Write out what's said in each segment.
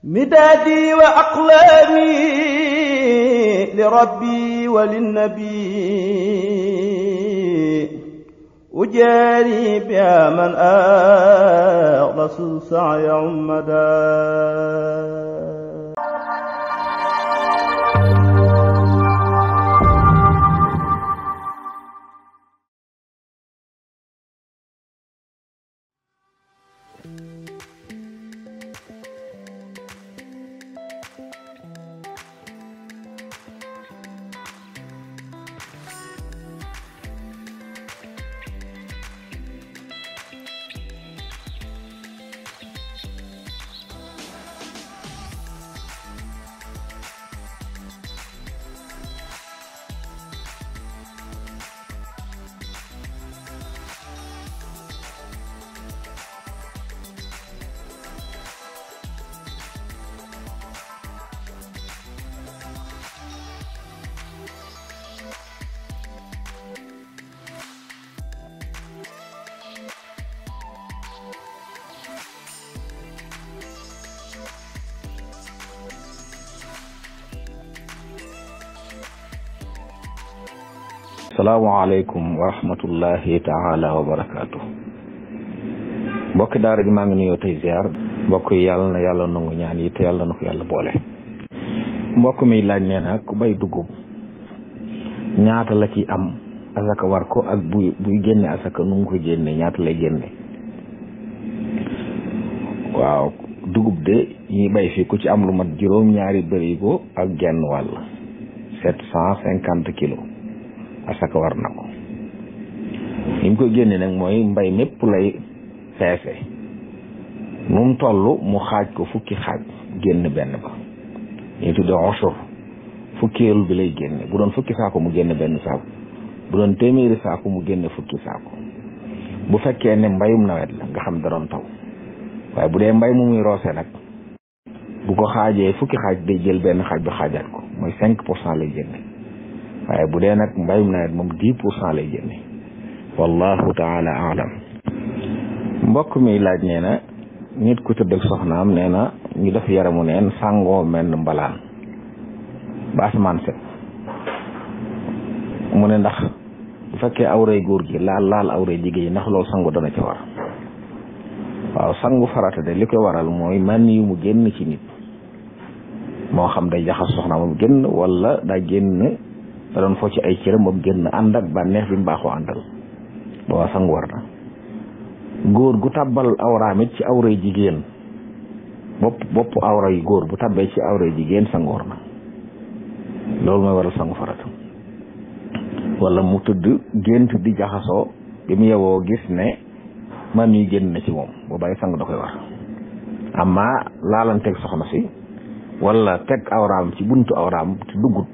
مدادي وأقلامي لربي وللنبي أجاري بها من أخلص سعي عمدا. salaamaaleykum wa rahmatullahi taala wa barakaatu. mbokki daara ji maa ngi nuyoo tey ziar. mbokk yi yàlla na yàlla nangu ñaan yi te yàlla na ko yàlla boole. mbokk mi laaj nee na ku bay dugub ñaata la ci am asaka war ko ak buy génne asaka nu mu ko génne ñaata lay génne. waaw dugub de ñi bay fii ku ci am lu mat juróom-ñaari bërigo ak genn wàll 750 kilos asaka war na ko. ni mu koy génne nag mooy mbay mépp lay peese nu mu toll mu xaaj ko fukki xaaj génn benn ba ñu tuddee ushur fukkeelu bi lay génne. bu doon fukki saako mu génne benn saako, bu doon téeméeri saako mu génne fukki saako. bu fekkee ne mbayum nawet la nga xam da doon taw. waaye bu dee mbay mu muy roose nag bu ko xaajee fukki xaaj day jël benn xaaj bi xaajaat ko mooy 5% lay génne. waaye bu dee nag mbayum nawet moom 10% lay génne. wallahu taala alam. mbokk mi laaj nee na nit ku tëdd ak soxnaam nee na ñu def yaramu neen sàngoo menn mbalaan ba asamaan set mu ne ndax bu fekkee awray góor gi laal awray jigéen ndax loolu sangu dana ci war. waaw sangu farata de li koy waral mooy man yu mu génn ci nit moo xam day jaxas soxna moom génn wala daa génn da doon foo ci ay cëram moom génn ànd ak bànneex bi mu baaxoo àndal boo sangu war na. góor gu tàbbal awraam it ci awray jigéen bopp awra yu góor bu tàbbee ci awray jigéen sangu war na. loolu mooy waral sangu farata. wala mu tëdd gént di jaxasoo bi mu yewoo gis ne man yu génn na ci moom boo bàyyi sang da koy war. amma laalanteeg soxna si wala teg awraam ci buntu awraam te duggut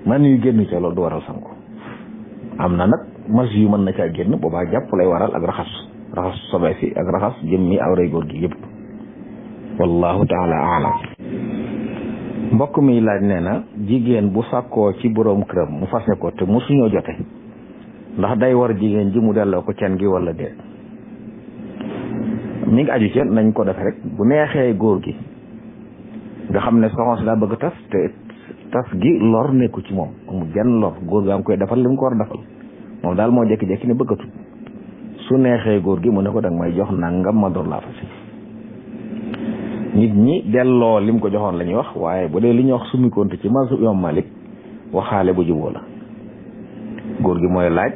man yu génn ca loolu du waral sangu. am na nag mas yu mën na caa génn boobaa jàpp lay waral ak raxas sobe si ak raxas jëmmi awray góor gi yëpp. wallahu taala alam. mbokk mi laaj nee na jigéen bu sàkkoo ci boroom këram mu fase ko te musuñoo jote ndax day war jigéen ji mu delloo ko can gi wala déet. mi ngi aju ci nañ ko def rek bu neexee góor gi nga xam ne soxna si daa bëgg tas te tas gi lor nekku ci moom amul genn lor góor gaa ngi koy defal li mu ko war a defal moom daal moo jékki-jékki ne bëggatul. su neexee góor gi mu ne ko danga may jox nangam ma door laa fase. nit ñi delloo lim ko joxoon la ñuy wax waaye bu dee li ñuy wax summi konte ci mazhab Imam Malik waxaale bu juboo la. góor gi mooy laaj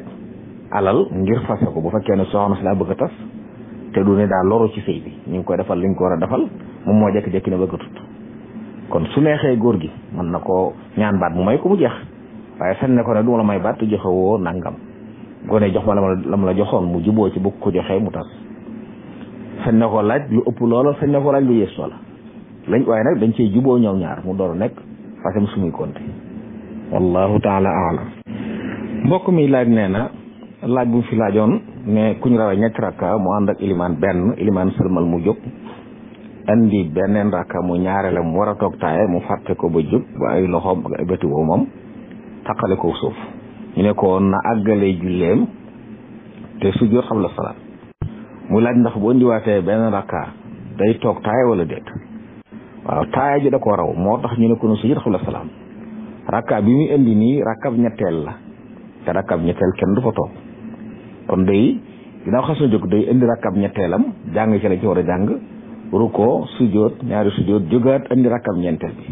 alal ngir fase ko bu fekkee ne soxna si daa bëgg a tas te du ne daa loru ci sëy bi ñu ngi koy defal li ñu ko war a defal moom moo jékki-jékki ne bëggatut. kon su neexee góor gi mën na koo ñaan baat mu may ko mu jeex waaye sañ ne ko ne du ma la may baat te joxe woo nangam gone jox ma la ma la joxoon mu juboo ci bu ko joxee mu tas. sañ na ko laaj lu ëpp loola sañ na ko laaj lu yées loola lañ waaye nag dañ cee juboo ñoom ñaar mu door a nekk fasem sumuy konte. wallahu taala alam. mbokk mi laaj nee na laaj bu mu fi laajoon ne kuñ rawee ñetti rakka mu ànd ak ilimaan benn ilimaan sëlmal mu jóg andi beneen rakka mu ñaareele mu war a toog taaye mu fàtte ko ba jóg ba ay loxoom ak ay bëti boobu moom taqale ko suuf ñu ne ko na àggalee julleem te sujjóot qabla salaat. mu laaj ndax bu indiwaatee benn rakka day toog taaye wala déet. waaw taaya ji da ko raw moo tax ñu ne ko nu sujjóot xabla salaam rakka bi muy indi nii rakkab ñetteel la te rakkab ñetteel kenn du fa toog kon day ginnaaw xas na jóg day indi rakkab ñetteelam jàng ci la ci war a jàng rukkoo sujjóot ñaari sujjóot jógaat indi rakkab ñeenteel bi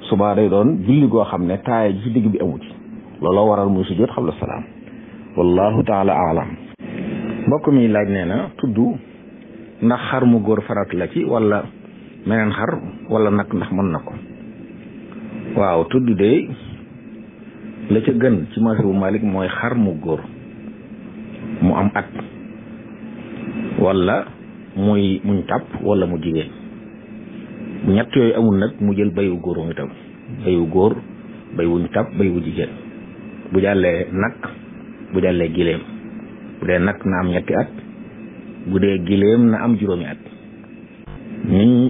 subaa day doon julli goo xam ne taaya ji ci digg bi amu ci looloo waral muy sujjóot xabla salaam wallahu taala alam mbokk mi laaj nee na tudd ndax xar mu góor farat la ci wala meneen xar wala nag ndax mën na ko waaw tudd de la ca gën ci mazhab bu Malik mooy xar mu góor mu am at wala muy muñ tàpp wala mu jigéen ñett yooyu amul nag mu jël bayu góor moom itam bayu góor bay wuñ tàpp bay wu jigéen bu jàllee nag bu jàllee giléem bu dee nag na am ñetti at bu dee giléem na am juróomi at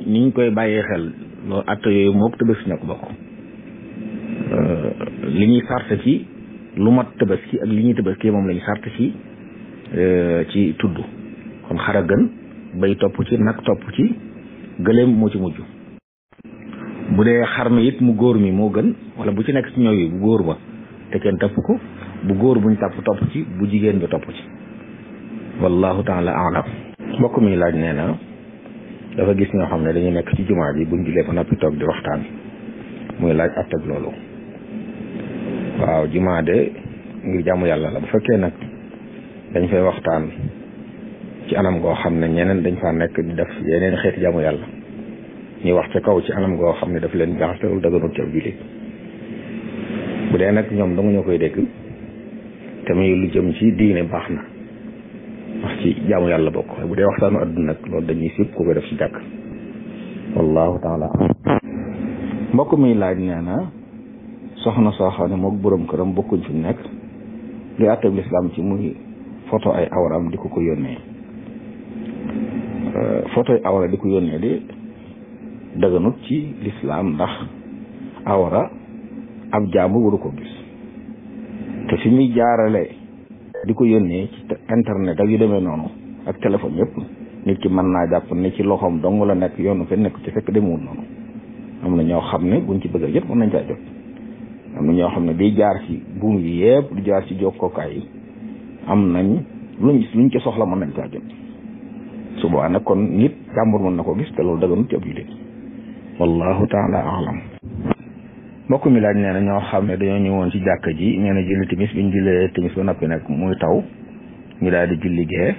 niñ koy bàyyee xel loolu at yooyu mook tabaski na ko bokk li ñuy sart ci lu mat tabaski ak li ñuy tabaski moom la ñu sart ci tudd kon xar a gën bay topp ci nag topp ci gëléem moo ci mujj bu dee xar mi it mu góor mi moo gën wala bu ci nekk ci ñëw yi bu góor ba te kenn topp ko bu góor buñ tàpp topp ci bu jigéen bi topp ci wallahu taala alam mbokk mi laaj nee na dafa gis ñoo xam ne dañuy nekk ci jumaa ji buñ julee ba noppi toog di waxtaan muy laaj atteg loolu waaw jumaa de ngir jaamu yàlla la bu fekkee nag dañ fay waxtaan ci anam goo xam ne ñeneen dañ faa nekk di def yeneen xeeti jaamu yàlla ñuy wax ca kaw ci anam goo xam ne daf leen jaxase loolu daganut ci ab jullit bu dee nag ñoom danga ñoo koy dégg te muy lu jëm ci diine baax na wax ci jaamu yàlla bokk bu dee waxtaanu adduna nag loolu dañuy sib ku ko def ci jàkk wallahu taala mbokk mi laaj nee na soxna soo xam ne mook borom këram bokkuñ fi nekk li àtteeb lislaam ci muy photo ay awram di ko yónnee photo ay awra di ko yónnee di daganut ci lislaam ndax awra ab jaamu waru ko gis te fi muy jaarale di ko yónnee ci internet ak yu demee noonu ak téléphone yëpp nit ki mën naa jàpp ne ci loxoom dong la nekk yoonu fe nekk ci fekk demewul noonu am na ñoo xam ne buñ ci bëgg a jot mën nañ caa jot am na ñoo xam ne day jaar ci buum yi yëpp di jaar ci jokkookaay yi am nañ luñ ci soxla mën nañ caa jot su boobaa nag kon nit jàmbur mën na ko gis te loolu daganut ci ab jullit wallahu taala alam mbokk mi laaj nee na ñoo xam ne dañoo ñëwoon ci jàkka ji nee na julli timis biñ jullee timis ba noppi nag muy taw ñu daal di julli gee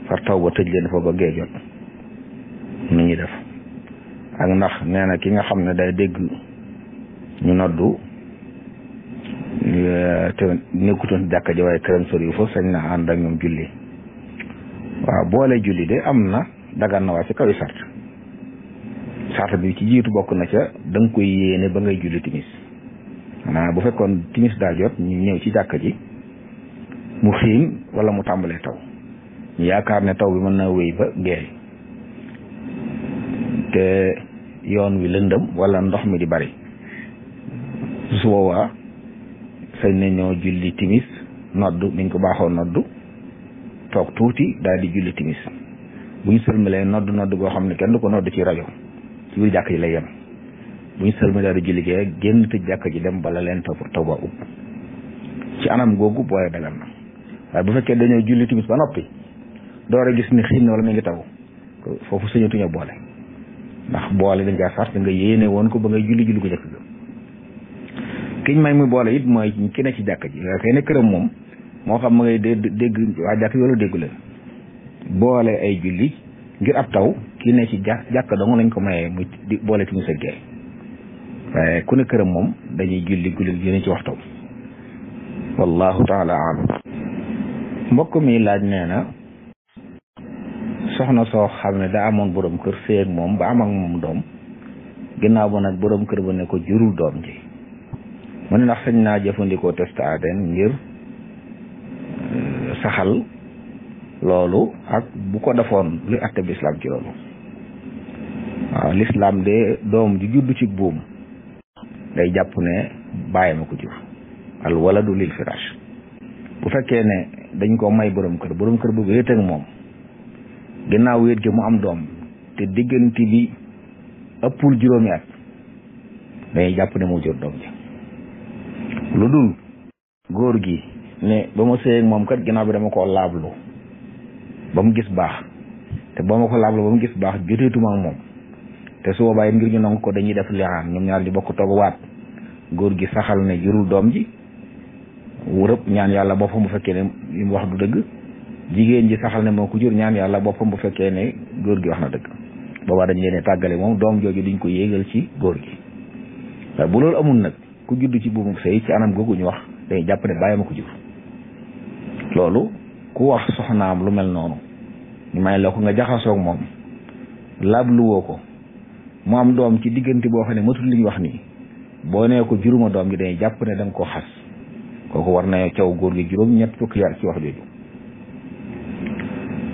far taw ba tëj leen fa ba gee jot nu ñuy def ak ndax nee na ki nga xam ne day dégg ñu noddu te nekkutoon jàkka ji waaye këram sori fa sañ na ànd ak ñoom julli waaw boole julli de am na dagan na waa ci kaw yi sart bi ci jiitu bokk na ca da nga koy yéene ba ngay julli timis maanaam bu fekkoon timis daa jot ñu ñëw ci jàkka ji mu xiin wala mu tàmbalee taw ñu yaakaar ne taw bi mën naa wéy ba geey te yoon wi lëndëm wala ndox mi di bari su boobaa sañ na ñoo julli timis noddu niñ ko baaxoo noddu toog tuuti daal di julli timis buñ sëlmalee noddu goo xam ne kenn du ko noddu ci rajo ci biir jàkk ji lay yem buñ sëlma daal di julli gee génn tëj jàkk ji dem bala leen taw ba ub ci anam googu booyee dagal na waaye bu fekkee dañoo julli timis ba noppi door a gis ni xiin na wala mi ngi taw foofu suñatuñu boole ndax boole dañ caa sart nga yéene woon ko ba ngay julli ko jëkk ga kiñ may muy boole it mooy ki ne ci jàkk ji waaye kay ne këram moom moo xam ma ngay dégg waa jàkk wala déggu leen boole ay julli ngir ab taw kii ne ci jàkk dong lañ ko mayee muy di boole timis ak gee waaye ku ne këram moom dañuy julli yéene ci waxtaw wallahu taala alam mbokk mi laaj nee na soxna soo xam ne daa amoon borom kër sëy ak moom ba am ak moom doom ginnaaw ba nag borom kër ba ne ko jurul doom ji mu ne ndax sañ naa jëfandikoo test ADN ngir saxal loolu ak bu ko defoon luy atte bi lislaam ci loolu waaw lislaam de doom ji juddu ci buum day jàpp ne bàyyi ma ko jur al waladu lil firaash bu fekkee ne dañ ko may borom kër bu wéet ak moom ginnaaw wéet gi mu am doom te diggante bi ëppul juróomi at dañuy jàpp ne moo jur doom ji. lu dul góor gi ne ba ma sëy ak moom kat ginnaaw bi dama koo laablu ba mu gis baax te ba ma ko laablu ba mu gis baax joteetuma ak moom te su boobaa ngir ñu nangu ko dañuy def li'aan ñoom ñaar di bokk toog waat góor gi saxal ne jurul doom ji wërëb ñaan yàlla boppam bu fekkee ne li mu wax du dëgg jigéen ji saxal ne moo ko jur ñaan yàlla boppam bu fekkee ne góor gi wax na dëgg boobaa dañ leen tàggale moom doom jooju duñ ko yéegal ci góor gi. waaye bu loolu amul nag ku judd ci buumu sëy ci anam googu ñu wax day jàpp ne bàyyi ma ko jur. loolu ku wax soxnaam lu mel noonu ñu may la ko nga jaxasoog moom laabluwoo ko mu am doom ci diggante boo xam ne matul li ñu wax nii boo nee ko juruma doom ji day jàpp ne da nga koo xas kooku war na caw góor gi juróom ñett fukki yar ci wax jooju.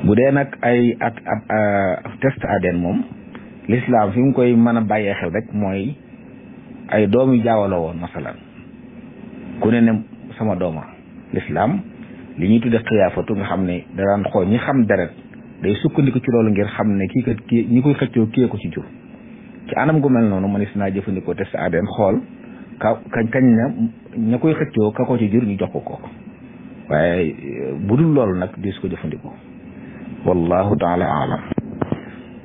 bu dee nag ay test ADN moom l'islam fi mu koy mën a bàyyee xel rek mooy ay doom yu jaawaloo woon masalan ku ne sama dooma l'islam li ñuy tudde xiyaafatu nga xam ne da daan xool ñi xam deret day sukkandiku ci loolu ngir xam ne kii kat kii ñi koy xëccoo kii ko ci jur ci anam gu mel noonu manis naa jëfandikoo test ADN xool kañ na ña koy xëccoo ka ko ci jur ñu jox ko waaye bu dul loolu nag dis ko jëfandikoo wallahu taala alam.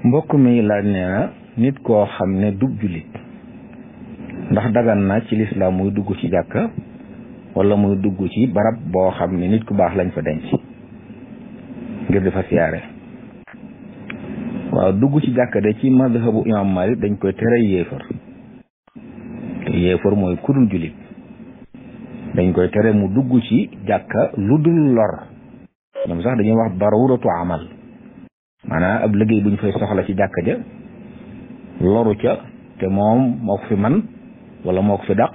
mbokk mi laaj nee na nit koo xam ne dub jullit ndax dagan na ci lislaam muy dugg ci jàkka wala muy dugg ci barab boo xam ne nit ku baax lañ fa denc ngir di fa siyaare. waaw dugg ci jàkka de ci madhabu imam Malik dañ koy tere yéefar yéefar mooy kudul jullit dañ koy tere mu dugg ci jàkka lu dul lor ñoom sax dañuy wax daruratu amal maanaam ab liggéey bu ñu fay soxla ci jàkka ja loru ca te moom moo ko fi man wala moo ko fi dàq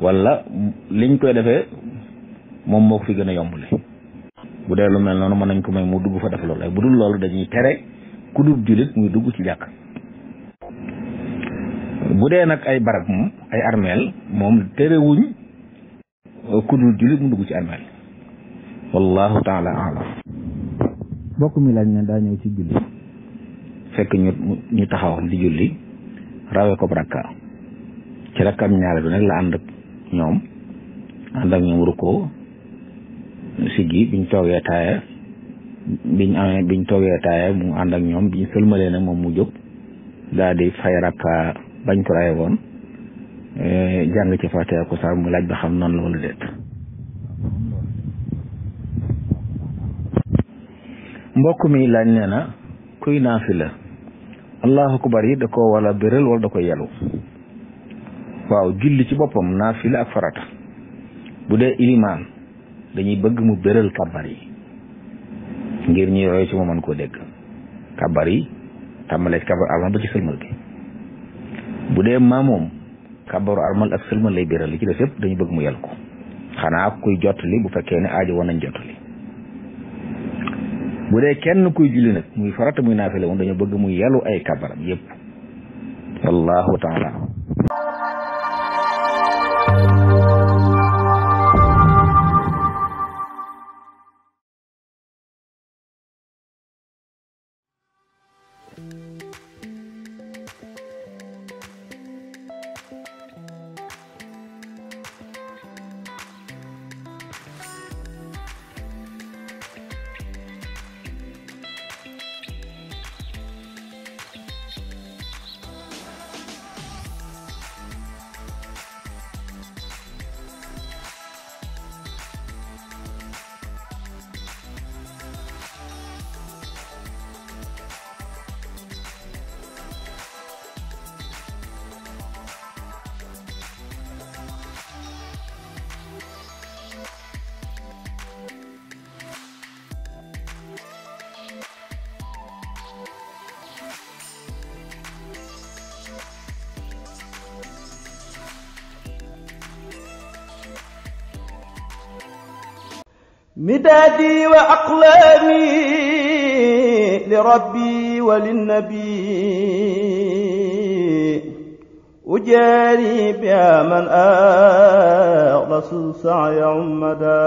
wala liñ koy defee moom moo ko fi gën a yombule bu dee lu mel noonu mën nañ ko may mu dugg fa def loolu ay bu dul loolu dañuy tere ku dul jullit muy dugg ci jàkk. bu dee nag ay barab moom ay armeel moom terewuñ ku dul jullit mu dugg ci armeel wallahu taala alam. bokk mi laaj ne daa ñëw ci julli fekk ñu taxaw di julli rawee ko rakka ci rakkam ñaare bi nag la ànd ak ñoom rukkoo siggi biñ toogee taaya biñ toogee taaya mu ànd ak ñoom biñ sëlmalee nag moom mu jóg daal di fay rakka bañ ko raye woon jàng ci Faatiha ko sax mu laaj ba xam noonu la wala déet. mbokk mi laaj nee na kuy naafila allahu akbar yi da ko wala béral wala da koy yelu. waaw julli ci boppam naafila ak farata bu dee ilimaan dañuy bëgg mu béral kabar yi ngir ñi roy ci mu mën koo dégg kabar yi tàmbalee ci kabar armal ba ci sëlmal gi. bu dee maamoom kabaru armal ak sëlmal lay béral li ci def yëpp dañuy bëgg mu yel ko xanaa kuy jottali bu fekkee ne aajo woon nañ jottali. bu dee kenn kuy julli nag muy farata muy naafila moom dañoo bëgg mu yelu ay kabaram yëpp wallahu taala. مدادي وأقلامي لربي وللنبي أجاري بها من أخلص سعي عمدا